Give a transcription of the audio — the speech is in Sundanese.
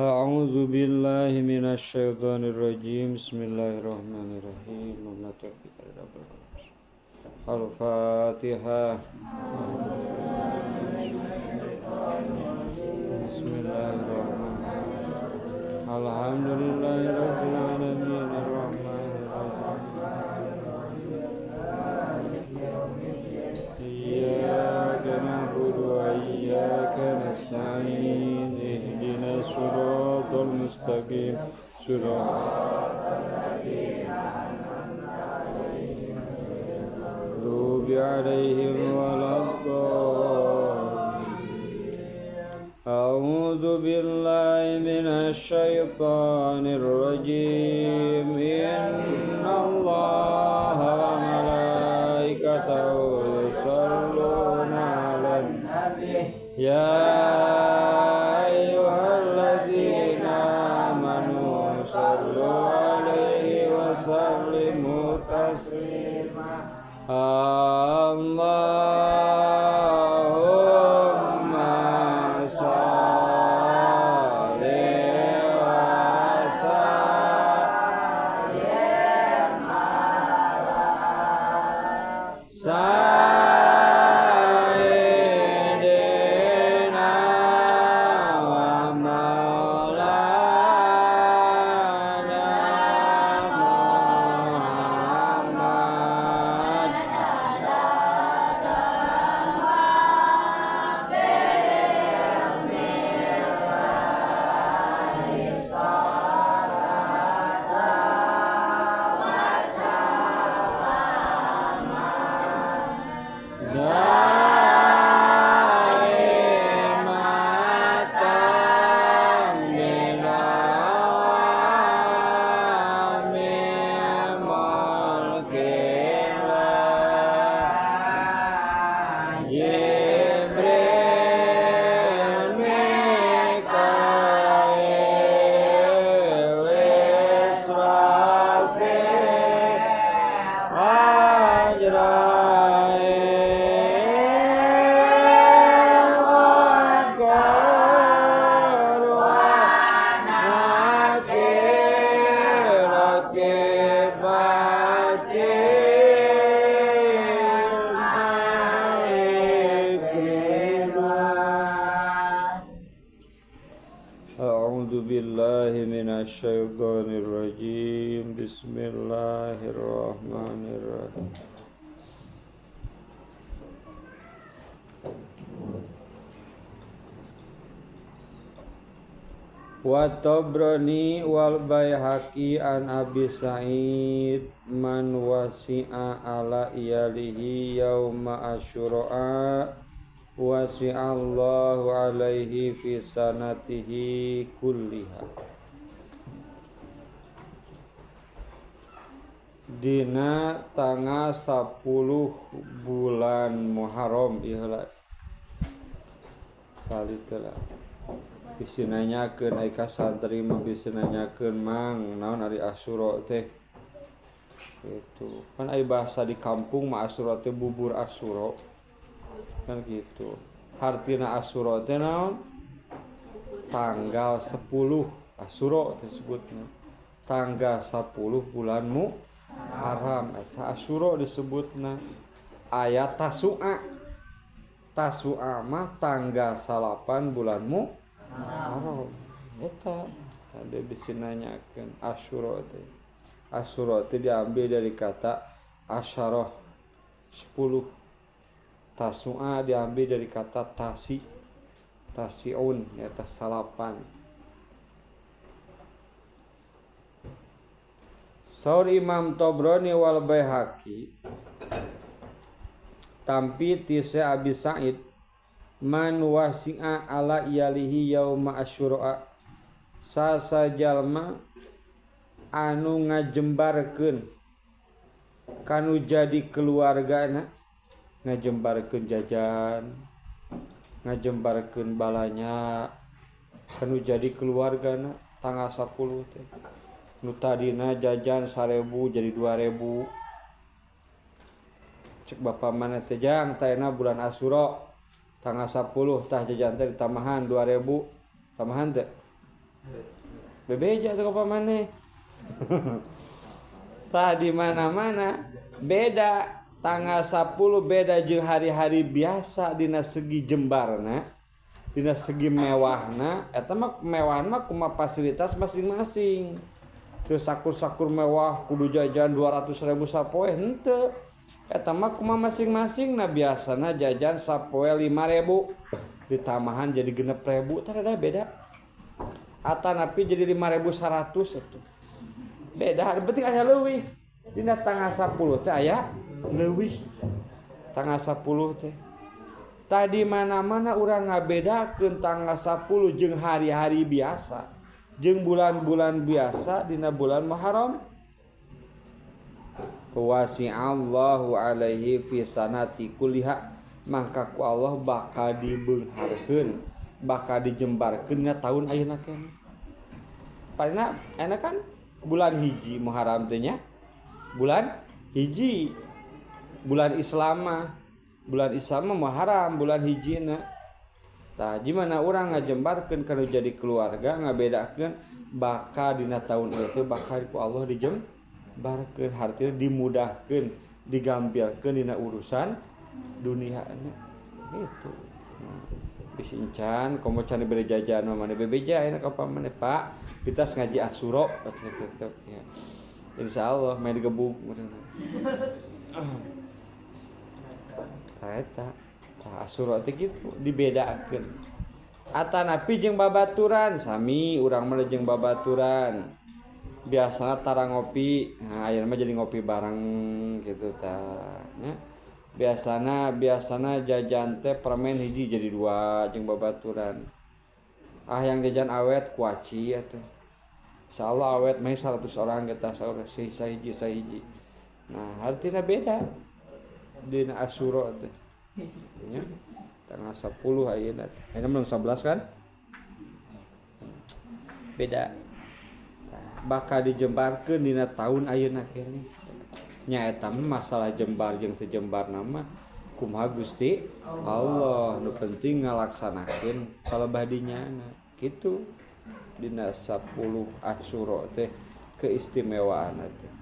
A'udzu billahi minasyaitonir rajim. Bismillahirrahmanirrahim. Al-Fatihah. Bismillahirrahmanirrahim. Alhamdulillahirabbil alamin arrahmanir rahim. Iyyaka na'budu wa iyyaka nasta'in. Ihdinas siratal mustaqim. Siratal ladzina an'amta 'alaihim ghairil maghdubi 'alaihim waladdallin. A'udzu billahi minasy syaithanir rajim. Innallaha wa malaikatahu yusholluna 'alan nabi. Ya ayyuhalladzina amanu shallu 'alaihi wa sallimu taslima. Allahumma sholli wa sallim ala sayyidina wa maulana Muhammad. A'udzu billahi minasyaitonir rajim. Bismillahirrahmanirrahim. Wa Tabrani wal Baihaqi an Abi Sa'id man wasi'a ala iyalihi yauma asyura wasi'allahu alaihi fi sanatihi kulliha. Dina tanggal 10 bulan Muharram ieu heula. Salih heula. Bisi nanyakeun ai ka santri mah bisi nanyakeun mang naon ari Asyura teh. Gitu. Kan ai bahasa di kampung mah Asyura teh bubur Asyura. Kan gitu. Hartina Asyura teh naon? Tanggal 10 Asyura disebutna. Tanggal 10 bulan Muharram eta Asyura disebutna. Aya Tasu'a. Tasu'a mah tanggal 9 bulan Muharram. Eta tadi bisi nanyakeun Asyura teh. Asyura teh diambil dari kata asyarah 10. Tasu'a diambil dari kata tasi, tasiun, nyata salapan. Saur Imam Tabrani wal Baihaqi tampi tise Abi Sa'id man wasi'a ala iyalihi yauma asyura sasa jalma anu ngajembarkeun kanu jadi keluargana, ngajembarkeun jajan, ngajembarkeun balanya kanu jadi keluargana tanggal 10 teh. Nu tadina jajan 1000 jadi 2000. Cek bapak mana teh jang taena bulan Asyura tanggal 10 tah jajan teh ditambahan 2000. Tambahan teh. Bebeja tuh apa maneh. Tah di mana-mana beda tanggal 10 beda jeung hari-hari biasa dina segi jembarna, dina segi mewahna, eta mah mewahna kumaha fasilitas masing-masing. Teu sakur-sakur mewah kudu jajan 200.000 sapoe henteu. Eta mah kumaha masing-masing na biasana jajan sapoe 5.000 ditambahan jadi 6.000 tah rada beda. Atanapi jadi 5.100 atuh. Beda, penting aya leuwih. Dina tanggal 10 teh aya leuwih. Tanggal 10 teh. Tadi mana-mana urang ngabedakeun tanggal 10 jeung hari-hari biasa, jeung bulan-bulan biasa dina bulan Muharram. Wasi'allahu alaihi fi sanati kulliha, mangka ku Allah bakal dibeungharkeun, bakal dijembarkeun dina taun ayeuna keneh. Palingna enak kan bulan hiji Muharram teh nya. Bulan hiji bulan Islam mah, bulan Islam mah Muharram bulan hijina. Tah gimana urang ngajembarkeun kana jadi keluarga ngabedakeun bakal dina taun ieu teh bakal ku Allah dijembarkeun, hartina dimudahkeun, digampilkeun dina urusan dunia gitu. Nah, bisi encan komo can diberi jajan mah maneh bebeja enak apa maneh Pak, kita ngaji Asyura gitu ya. Insyaallah main digebuk tah eta tah Asyura teh kitu dibedakeun. Atanapi jeung babaturan sami urang mah jeung babaturan. Biasana tara ngopi, nah ayeuna mah jadi ngopi bareng gitu tah nya. Biasana jajan teh permen hiji jadi dua jeung babaturan. Ah yang jajan awet kuaci atuh. Insyaallah awet mah 100 orang kita saur sahiji. Nah, artinya beda dina Asyura teh. Nya tanggal 10 ayeuna. Ayeuna belum 11 kan? Beda. Bakal dijembarkeun dina taun ayeuna keneh. Nya eta mah masalah jembar jeung teu jembarna mah kumaha Gusti Allah, nu penting ngalaksanakeun palebah dinyana. Kitu dina 10 Asyura teh keistimewaan teh.